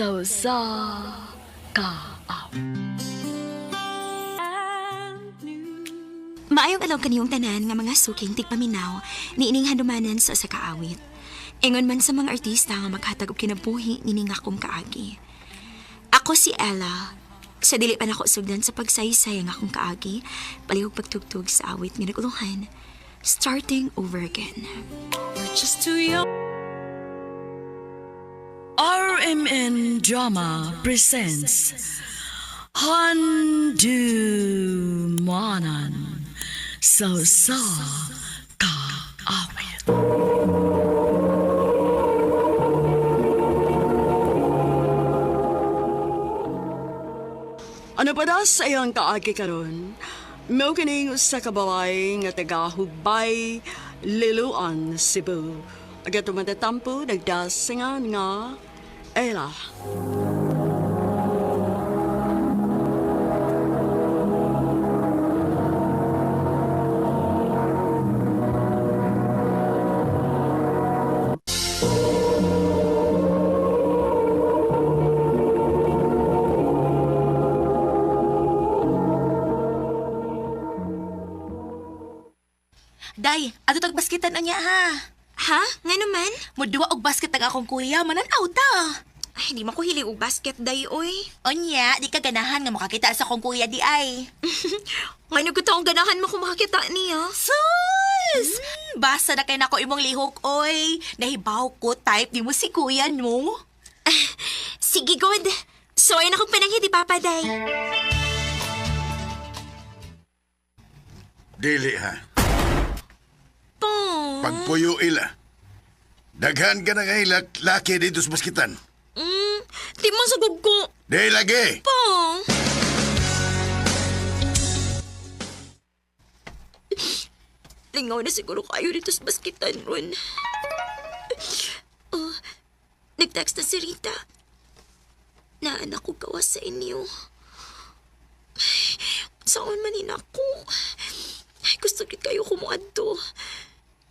Sa usa ka awit. Maayong adlaw kaniyong tanan nga mga suking tigpaminaw niining handumanan sa usa ka awit. Ingon man sa mga artista nga maghatag og kinabuhi nining akong kaagi. Ako si Ella. Sa dili pa nako sugdan sa pagsaysay ang akong kaagi, palihog pagtugtog sa awit nga nagulungan, Starting Over Again. We're just too young. RMN Drama presents Handumanan sa usa ka awit. Ano pa da sa iyang kaagi karon? Mao kining usa ka babae nga taga Hugbay, Liloan, Cebu. Aga tumatatampo nagdasingan nga Ella. Day, ato tag baskitan anya ha. Ha? Nga naman? Muduwa og basket ang akong kuya, mananaw ta. Ay, di man ko hilig og basket day, oy. Unya, di ka ganahan nga makakita sa akong kuya di ay. Ngayon ko taong ganahan mo kung makakita niya. Sus! Basta na kay nako imong lihok oy. Nahibaw ko type ni mo si kuya no. Sige, good. So, ayun akong pananghi di Papa, day. Dili ha. Po. Pagpuyo ila. Daghan ka na nga ila, laki dito sa baskitan. Di mo sagog ko. Di lagi! Po. Lingaw na siguro kayo dito sa baskitan ron. Oh, nag-text na si Rita. Naanak ko gawa sa inyo. Ay, saan man ako? Ay, gusto gid kayo kumuadto.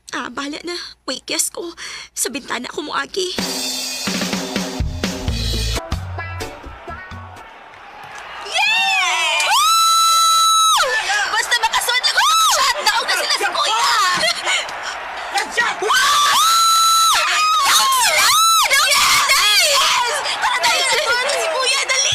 Ah, bahala na. Wait, yes ko. Sa bintana ko muagi. Basta makasuod lang og shot, daog na sila si kuya. Wow! Daog sila! Daog sila! Yes! Tara tayo, nagtuwa na si kuya, dali!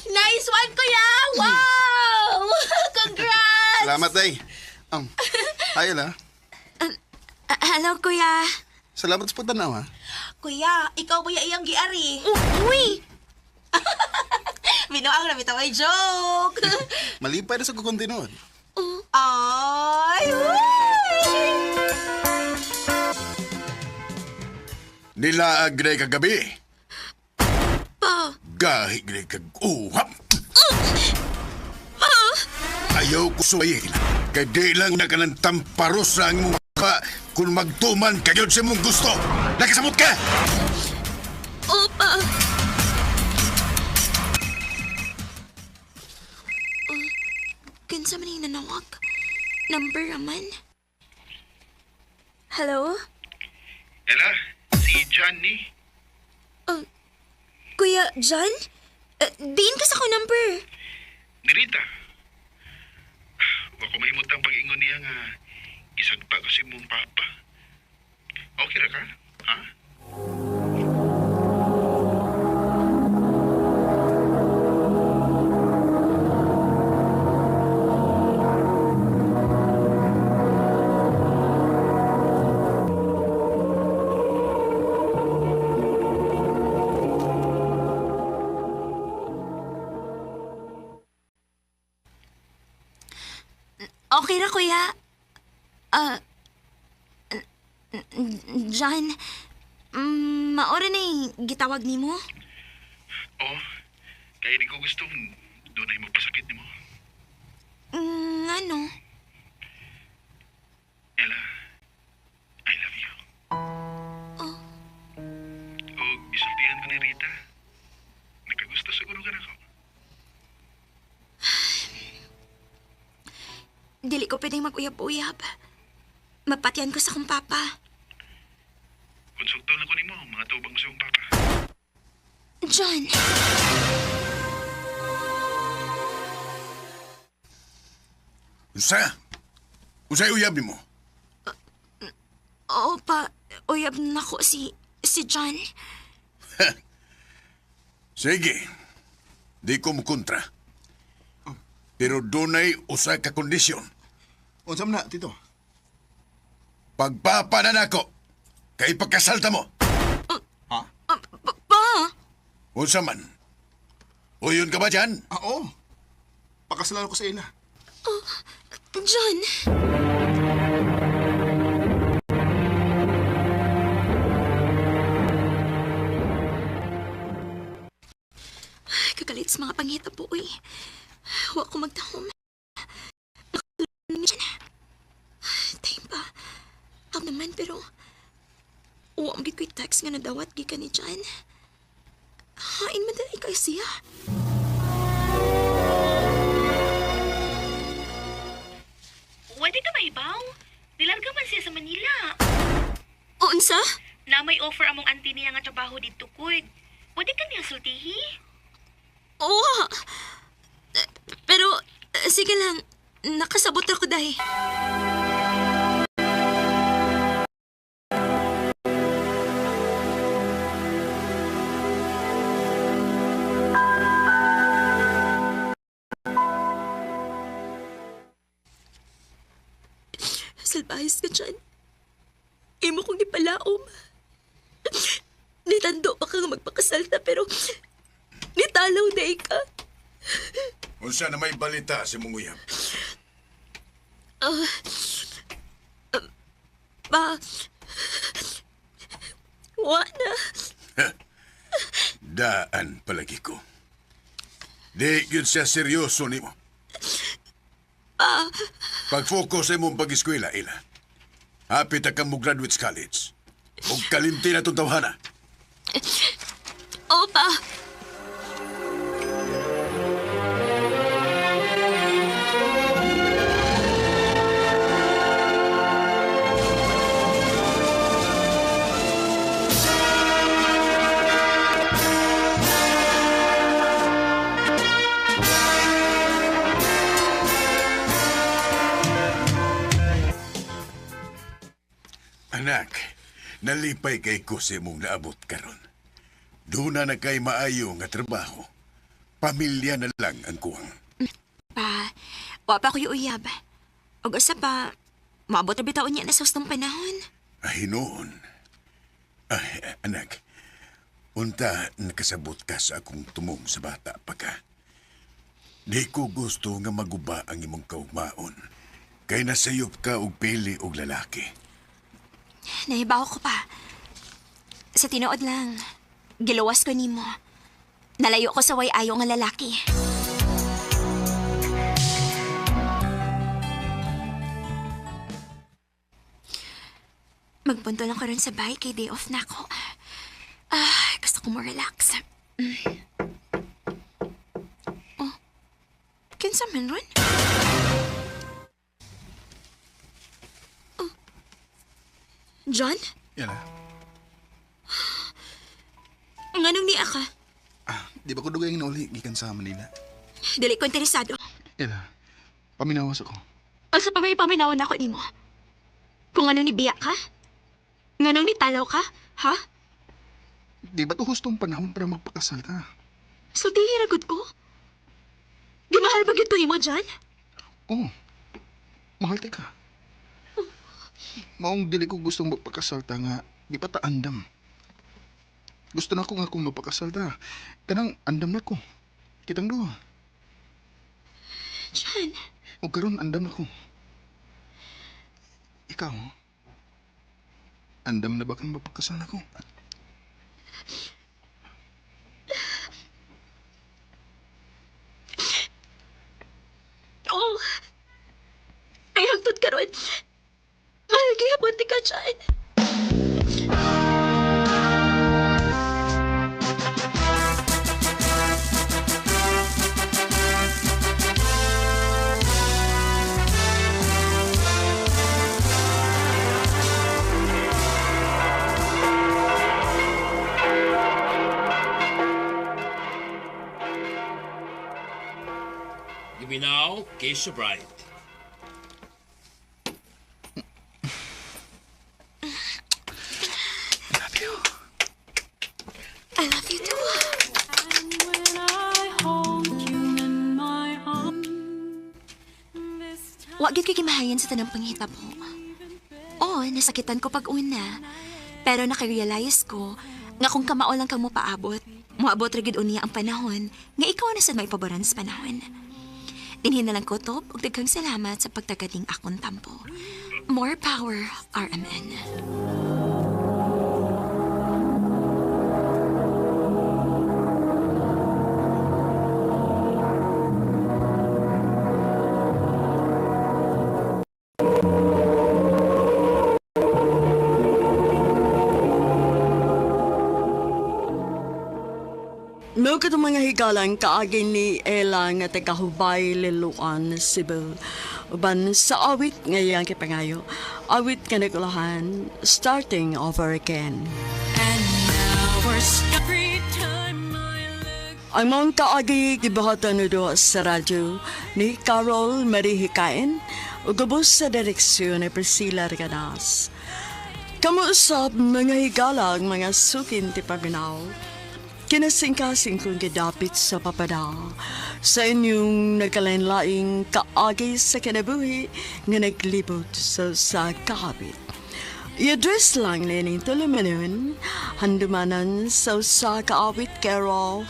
Nice one, kuya! Wow! Congrats! Salamat, day. Hi, Ella. Ah, hello, kuya. Salamat sa pagtanaw, ha? Kuya, ikaw ba yung iyang giari? Uy! Binuang na bitaw ay joke. Malipay na sa kukunti noon. Ay! Uy! Nilaag na kagabi. Pa! Gahi na kag-uhap. Ayaw ko suwayin. Kay di lang na ka ng tamparos na ang mong mukha kung magtuman kayo sa mong gusto. Nakasamot ka! Opa! Oh, kinsa man yung nanawag? Number raman? Hello? Ella, si Johnny. Oh, Kuya John? Diin ka sa ko number. Ni Rita. Wa ko mahimutang pag-ingon niya nga isagpa ko si mong papa. Okay ra ka? Ha? Okay ra, kuya. Ah, John, maora na yung gitawag nimo? Oo. Kaya di ko gusto doon ay magpasakit nimo. Ano? Ella, I love you. Oh. O isultihan ko ni Rita. Nakagusto siguro ka na ko. Dili ko pwedeng mag-uyab-uyab. Mapatyan ko sa kong papa. Natubang sa imong papa. John! Unsa? Unsay uyab nimo? Oo pa, uyab nako si John. Sige. Di ko mukontra. Pero dunay usa ka kondisyon. Unsa man na, tito? Pagpapa na nako, kay pagkasalta mo. Ha? Ah, pa! Unsa man? Uyon ka ba dyan? Ah, oo. Pakasalan ko sa ila. John! Kagalit sa mga panghita po, uy. Huwag ko magtahom. Nakalun niya. Time pa. Ako naman, pero... Uwa, magit ko'y text nga nadawat gikan ni John. Hain man dali kay siya. Pwede ka maibaw? Nilarga man siya sa Manila. Unsa? Na may offer among auntie niya nga trabaho dito, kuy. Pwede ka niya sultihi? Oo. Pero, sige lang. Nakasabot ako dahil. Salbahis ka dyan. Imo kong gipalaom. Nitando pa ka nga magpakasal ta pero nitalaw na ka. Unsa na may balita si mong uyab? Pa, wa na. Daan palagi ko. Di yun siya seryoso nimo. Pag-focus sa imong pag-eskwela, Ila. Hapit na kang mo graduate sa college. Ug kalimti na itong tawhana. Opa. Anak, nalipay kay ko sa imong naabot karon. Doon na kay maayo nga trabaho. Pamilya na lang ang kuwang. Pa, wa pa ko'y uyab. Ug usa pa, maabot na bitaw niya na sa hustong panahon. Ay, noon. Ay, anak, unta nakasabot ka sa akong tumong sa bata pa ka. Di ko gusto nga maguba ang imong kaugmaon. Kay nasayop ka og pili og lalaki. Nahibaw ko pa. Sa tinuod lang, giluwas ko nimo. Nalayo ko sa way ayo nga lalaki. Magpunto lang ko ron sa bahay kay day off na ako. Ah, gusto ko mo relax. Mm. Oh, kinsa man ron? Oh. John? Yan ah. Nganong niya ka? Ah, di ba ko dugay ang nauli gikan sa Manila? Dili ko interesado. Ila, paminawas ako. O sa pamay paminawan ako nimo. Kung ano ni biya ka? Nganong nitalaw ka? Ha? Di ba to hustong panahon para magpakasal ta? Sultihin agad ko. Gimahal ba gyud ko nimo, John? Oo. Mahal ta ka. Maong dili ko gustong magpakasal ta nga di pa ta andam. Gusto na ko nga kung magpakasal ta. Kanang andam na ko. Kitang duha. John, O karon andam na ko. Ikaw, andam na ba kang mapagkasal ako? oh. Ay, hangtod karon. Mahal gihapon ti ka, John. You may now kiss your bride. I love you. I love you too. Wa gyud kay gimahayan sa tanang panghitabo. Oo, nasakitan ko pag una. Pero nakarealize ko nga kung kamao lang kang mopaabot, moabot ra gyud unya ang panahon nga ikaw na sad maipaboran sa panahon. Dinhi na lang ko top ug daghang salamat sa pagtagating akong tampo. More power, RMN. Mao katong mga higalang kaagi ni Ella nga taga-Hubay, Liloan, Cebu. Uban sa awit nga iyang kipangayo. Awit nga nagulahan, starting over again. Ang mga kaagi gibuhatan do sa radyo ni Carol Marie Hikain ug ubos sa direksyon ni Priscilla Reganas. Kamo usab mga higalang mga sukin ti paminaw. Kinasingkasing kong gidapit sa papada sa inyong nagkalain-laing kaagi sa kinabuhi nga naglibot sa kaabit. I-address lang nining tulumanon, handumanan sa usa ka awit care of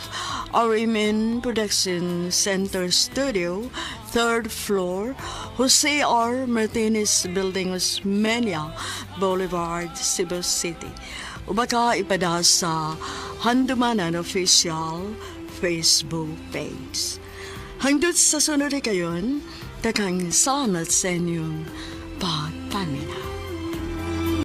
RMN Production Center Studio, third floor, Jose R. Martinez Building, Osmeña Boulevard, Cebu City. O baka ipada sa Handumanan Official Facebook page. Hangdot sa sunod kayon, daghang salamat sa inyong pagpaminaw.